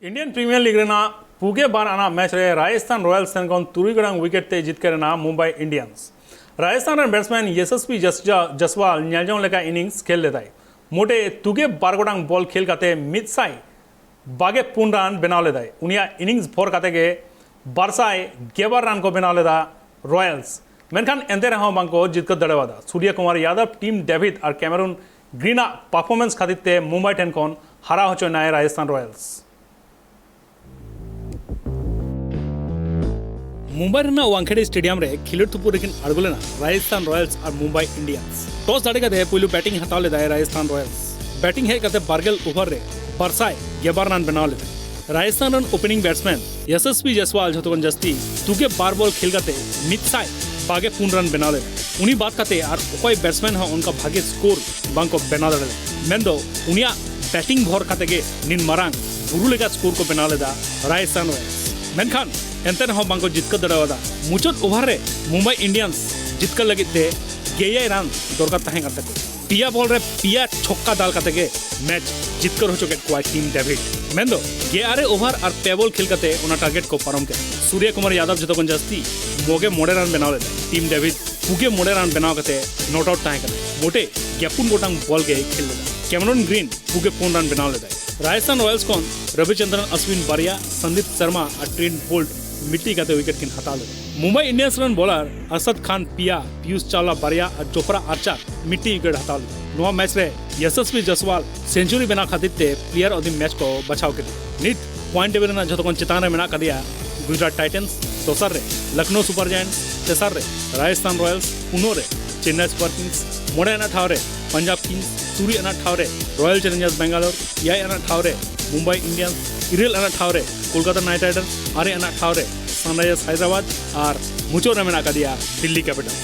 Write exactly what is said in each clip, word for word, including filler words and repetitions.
Indian premiere league ᱨᱮᱱᱟᱜ ᱯᱩᱜᱮ ᱵᱟᱨ ᱟᱱᱟᱜ match ᱨᱮ ᱨᱟᱡᱚᱥᱛᱷᱟᱱ ᱨᱚᱭᱟᱞᱥ ᱴᱷᱮᱱ ᱠᱷᱚᱱ ᱛᱩᱨᱩᱭ ᱜᱚᱴᱟᱝ ᱣᱤᱠᱮᱴ ᱛᱮ ᱡᱤᱛᱠᱟᱹᱨ ᱮᱱᱟ ᱢᱩᱢᱵᱟᱭ ᱤᱱᱰᱤᱭᱟᱱᱥ᱾ ᱨᱟᱡᱚᱥᱛᱷᱟᱱ ᱨᱮᱱ ᱵᱮᱴᱥᱢᱮᱱ ᱭᱟᱥᱟᱥᱵᱤ ᱡᱟᱥᱡᱟ ᱡᱟᱥᱣᱟᱞ ᱧᱮᱞᱡᱚᱝ ᱞᱮᱠᱟ ᱤᱱᱤᱝᱥ ᱠᱷᱮᱞ ᱞᱮᱫᱟᱭ᱾ ᱢᱚᱴᱮ ᱛᱩᱜᱮ ᱵᱟᱨ ᱜᱚᱴᱟᱝ ᱵᱚᱞ ᱠᱷᱮᱞ ᱠᱟᱛᱮ ᱢᱤᱫ ᱥᱟᱭ ᱵᱟᱜᱮ ᱯᱩᱱ ᱨᱟᱱ ᱵᱮᱱᱟᱣ ᱞᱮᱫᱟᱭ᱾ ᱩᱱᱤᱭᱟᱜ ᱤᱱᱤᱝᱥ ᱵᱷᱚᱨ ᱠᱟᱛᱮ ᱜᱮ ᱵᱟᱨ ᱥᱟᱭ ᱜᱮᱞ ᱵᱟᱨ ᱨᱟᱱ ᱠᱚ ᱵᱮᱱᱟᱣ ᱞᱮᱫᱟ ᱨᱚᱭᱟᱞᱥ᱾ ᱢᱮᱱᱠᱷᱟᱱ ᱮᱱᱛᱮ ᱨᱮᱦᱚᱸ ᱵᱟᱝᱠᱚ ᱡᱤᱛᱠᱟᱹᱨ ᱫᱟᱲᱮᱣᱟᱫᱟ᱾ ᱥᱩᱨᱭᱟ ᱠᱩᱢᱟᱨ ᱭᱟᱫᱚᱵ, ᱴᱤᱢ ᱰᱮᱵᱷᱤᱰ ᱟᱨ ᱠᱮᱢᱮᱨᱩᱱ ᱜᱨᱤᱱᱟᱜ ᱯᱟᱨᱯᱷᱚᱨᱢᱮᱱᱥ ᱠᱷᱟᱹᱛᱤᱨ ᱛᱮ ᱢᱩᱢᱵᱟᱭ ᱴᱷᱮᱱ ᱠᱷᱚᱱ ᱦᱟᱨᱟᱣ ᱦᱚᱪᱚᱭᱮᱱᱟᱭ ᱨᱟᱡᱚᱥᱛᱷᱟᱱ ᱨᱚᱭᱟᱞᱥ᱾ ᱢᱩᱢᱵᱟᱭ ᱨᱮᱱᱟᱜ ᱣᱟᱝᱠᱷᱮᱲᱮ ᱥᱴᱮᱰᱤᱭᱟᱢ ᱨᱮ ᱠᱷᱮᱞᱳᱰ ᱛᱩᱯᱩᱫ ᱨᱮᱠᱤᱱ ᱟᱬᱜᱚ ᱞᱮᱱᱟ ᱨᱟᱡᱚᱥᱛᱷᱟᱱ ᱨᱚᱭᱟᱞᱥ ᱟᱨ ᱢᱩᱢᱵᱟᱭ ᱤᱱᱰᱤᱭᱟᱱᱥ᱾ ᱴᱚᱥ ᱫᱟᱲᱮ ᱠᱟᱛᱮ ᱯᱩᱭᱞᱩ ᱵᱮᱴᱤᱝ ᱦᱟᱛᱟᱣ ᱞᱮᱫᱟᱭ ᱨᱟᱡᱚᱥᱛᱷᱟᱱ ᱨᱚᱭᱟᱞᱥ᱾ ᱵᱮᱴᱤᱝ ᱦᱮᱡ ᱠᱟᱛᱮ ᱵᱟᱨᱜᱮᱞ ᱳᱵᱷᱟᱨ ᱨᱮ ᱵᱟᱨ ᱥᱟᱭ ᱜᱮᱞ ᱵᱟᱨ ᱨᱟᱱ ᱵᱮᱱᱟᱣ ᱞᱮᱫᱟᱭ᱾ ᱨᱟᱡᱚᱥᱛᱷᱟᱱ ᱨᱮᱱ ᱳᱯᱮᱱᱤᱝ ᱵᱮᱴᱥᱢᱮᱱ ᱭᱟᱥᱟᱥᱵᱤ ᱡᱟᱥᱣᱟᱞ ᱡᱷᱚᱛᱚ ᱠᱷᱚᱱ ᱡᱟᱹᱥᱛᱤ ᱛᱩᱜᱮ ᱵᱟᱨ ᱵᱚᱞ ᱠᱷᱮᱞ ᱠᱟᱛᱮ ᱢᱤᱫ ᱥᱟᱭ ᱵᱟᱜᱮ ᱯᱩᱱ ᱨᱟᱱ ᱵᱮᱱᱟᱣ ᱞᱮᱫᱟ᱾ ᱩᱱᱤ ᱵᱟᱫ ᱠᱟᱛᱮ ᱟᱨ ᱚᱠᱚᱭ ᱵᱮᱴᱥᱢᱮᱱ ᱦᱚᱸ ᱚᱱᱠᱟ ᱵᱷᱟᱜᱮ ᱥᱠᱳᱨ ᱵᱟᱝᱠᱚ ᱵᱮᱱᱟᱣ ᱫᱟᱲᱮ ᱞᱮᱫᱟ᱾ ᱢᱮᱱᱫᱚ ᱩᱱᱤᱭᱟᱜ ᱵᱮᱴᱤᱝ ᱵᱷᱚᱨ ᱠᱟᱛᱮ ᱜᱮ ᱱᱤᱱ ᱢᱟᱨᱟᱝ ᱵᱩᱨᱩ ᱞᱮᱠᱟ ᱥᱠᱳᱨ ᱠᱚ ᱵᱮᱱᱟᱣ ᱞᱮᱫᱟ ᱨᱟᱡᱚᱥᱛᱷᱟᱱ ᱨᱚᱭᱟᱞᱥ᱾ ᱢᱮᱱᱠᱷᱟᱱ ᱮᱱᱛᱮ ᱨᱮᱦᱚᱸ ᱵᱟᱝᱠᱚ ᱡᱤᱛᱠᱟᱹᱨ ᱫᱟᱲᱮᱣᱟᱫᱟ᱾ ᱢᱩᱪᱟᱹᱫ ᱳᱵᱷᱟᱨ ᱨᱮ ᱢᱩᱢᱵᱟᱭ ᱤᱱᱰᱤᱭᱟᱱᱥ ᱡᱤᱛᱠᱟᱹᱨ ᱞᱟᱹᱜᱤᱫ ᱛᱮ ᱜᱮᱭᱟᱭ ᱨᱟᱱ ᱫᱚᱨᱠᱟᱨ ᱛᱟᱦᱮᱸ ᱠᱟᱱ ᱛᱟᱠᱚᱣᱟ᱾ ᱯᱮᱭᱟ ᱵᱚᱞ ᱨᱮ ᱯᱮᱭᱟ ᱪᱷᱚᱠᱠᱟ ᱫᱟᱞ ᱠᱟᱛᱮ ᱜᱮ ᱢᱮᱪ ᱡᱤᱛᱠᱟᱹᱨ ᱦᱚᱪᱚ ᱠᱮᱫ ᱠᱚᱣᱟᱭ ᱴᱤᱢ ᱰᱮᱵᱷᱤᱰ᱾ ᱢᱮᱱᱫᱚ ᱜᱮᱞ ᱟᱨᱮ ᱳᱵᱷᱟᱨ ᱟᱨ ᱯᱮ ᱵᱚᱞ ᱠᱷᱮᱞ ᱠᱟᱛᱮ ᱚᱱᱟ ᱴᱟᱨᱜᱮᱴ ᱠᱚ ᱯᱟᱨᱚᱢ ᱠᱮᱫᱟ᱾ ᱥᱩᱨᱭᱟ ᱠᱩᱢᱟᱨ ᱭᱟᱫᱚᱵ ᱡᱷᱚᱛᱚ ᱠᱷᱚᱱ ᱡᱟᱹᱥᱛᱤ ᱢᱚᱜᱮ ᱢᱚᱬᱮ ᱨᱟᱱ ᱵᱮᱱᱟᱣ ᱞᱮᱫᱟ᱾ ᱴᱤᱢ ᱰᱮᱵᱷᱤᱰ ᱯᱩᱜᱮ ᱢᱚᱬᱮ ᱨᱟᱱ ᱵᱮᱱᱟᱣ ᱠᱟᱛᱮ ᱱᱚᱴ ᱟᱣᱩᱴ ᱛᱟᱦᱮᱸ ᱠᱟᱱᱟ᱾ ᱢᱚᱴᱮ ᱜᱮᱯᱩᱱ ᱜᱚᱴᱟᱝ ᱵᱚᱞ ᱜᱮᱭ ᱠᱷᱮᱞ ᱞᱮᱫᱟ᱾ ᱠᱮᱢᱨᱚᱱ ᱜᱨᱤᱱ ᱯᱩᱜᱮ ᱯᱩᱱ ᱨᱟᱱ ᱵᱮᱱᱟᱣ ᱞᱮᱫᱟᱭ᱾ ᱨᱟᱡᱚᱥᱛᱷᱟᱱ ᱨᱚᱭᱟᱞᱥ ᱠᱷᱚᱱ ᱨᱚᱵᱤᱪᱚᱱᱫᱨᱚᱱ ᱟᱥᱣᱤᱱ ᱵᱟᱨᱭᱟ, ᱥᱟᱱᱫᱤᱯ ᱥᱟᱨᱢᱟ ᱟᱨ ᱴᱨᱮᱱᱴ ᱵᱳᱞᱴ ᱢᱤᱫᱴᱤᱡ ᱠᱟᱛᱮ ᱣᱤᱠᱮᱴ ᱠᱤᱱ ᱦᱟᱛᱟᱣ ᱞᱮᱫᱟ᱾ ᱢᱩᱢᱵᱟᱭ ᱤᱱᱰᱤᱭᱟᱱᱥ ᱨᱮᱱ ᱵᱚᱞᱟᱨ ᱟᱨᱥᱟᱫ ᱠᱷᱟᱱ ᱯᱮᱭᱟ, ᱯᱤᱭᱩᱥ ᱪᱟᱣᱞᱟ ᱵᱟᱨᱭᱟ ᱟᱨ ᱡᱚᱯᱨᱟ ᱟᱨᱪᱟᱨ ᱢᱤᱫᱴᱤᱡ ᱣᱤᱠᱮᱴ ᱦᱟᱛᱟᱣ ᱞᱮᱫᱟ᱾ ᱱᱚᱣᱟ ᱢᱮᱪ ᱨᱮ ᱭᱟᱥᱟᱥᱵᱤ ᱡᱟᱥᱣᱟᱞ ᱥᱮᱧᱪᱩᱨᱤ ᱵᱮᱱᱟᱣ ᱠᱷᱟᱹᱛᱤᱨ ᱛᱮ ᱯᱞᱮᱭᱟᱨ ᱚᱯ ᱫᱤ ᱢᱮᱪ ᱠᱚ ᱵᱟᱪᱷᱟᱣ ᱠᱮᱫᱮᱭᱟ᱾ ᱱᱤᱛ ᱯᱚᱭᱮᱱᱴ ᱴᱮᱵᱤᱞ ᱨᱮᱱᱟᱜ ᱡᱷᱚᱛᱚ ᱠᱷᱚᱱ ᱪᱮᱛᱟᱱ ᱨᱮ ᱢᱮᱱᱟᱜ ᱟᱠᱟᱫᱮᱭᱟ ᱜᱩᱡᱽᱨᱟᱴ ᱴᱟᱭᱴᱟᱱᱥ, ᱫᱚᱥᱟᱨ ᱨᱮ ᱞᱚᱠᱷᱱᱳ ᱥᱩᱯᱟᱨ ᱡᱟᱭᱮᱱᱴᱥ, ᱛᱮᱥᱟᱨ ᱨᱮ ᱨᱟᱡᱚᱥᱛᱷᱟᱱ ᱨᱚᱭᱟᱞᱥ, ᱯᱩᱱᱚᱜ ᱨᱮ ᱪᱮᱱᱱᱟᱭ ᱥᱩᱯᱟᱨ ᱠᱤᱝᱥ, ᱢᱚᱬᱮ ᱟᱱᱟᱜ ᱴᱷᱟᱶ ᱨᱮ ᱯᱟᱧᱡᱟᱵᱽ ᱠᱤᱝᱥ, ᱛᱩᱨᱩᱭ ᱟᱱᱟᱜ ᱴᱷᱟᱶ ᱨᱮ ᱨᱚᱭᱟᱞ ᱪᱮᱞᱮᱧᱡᱟᱨᱥ ᱵᱮᱝᱜᱟᱞᱳᱨ, ᱮᱭᱟᱭ ᱟᱱᱟᱜ ᱴᱷᱟᱶ ᱨᱮ ᱢᱩᱢᱵᱟᱭ ᱤᱱᱰᱤᱭᱟᱱᱥ, ᱤᱨᱟᱹᱞ ᱟᱱᱟᱜ ᱴᱷᱟᱶ ᱨᱮ ᱠᱳᱞᱠᱟᱛᱟ ᱱᱟᱭᱤᱴ ᱨᱟᱭᱰᱟᱨᱥ, ᱟᱨᱮ ᱟᱱᱟᱜ ᱴᱷᱟᱶ ᱨᱮ ᱥᱟᱱᱨᱟᱭᱡᱟᱨᱥ ᱦᱟᱭᱫᱨᱟᱵᱟᱫᱽ ᱟᱨ ᱢᱩᱪᱟᱹᱫ ᱨᱮ ᱢᱮᱱᱟᱜ ᱟᱠᱟᱫᱮᱭᱟ Delhi Capitals.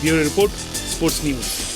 Bureau report, sports news.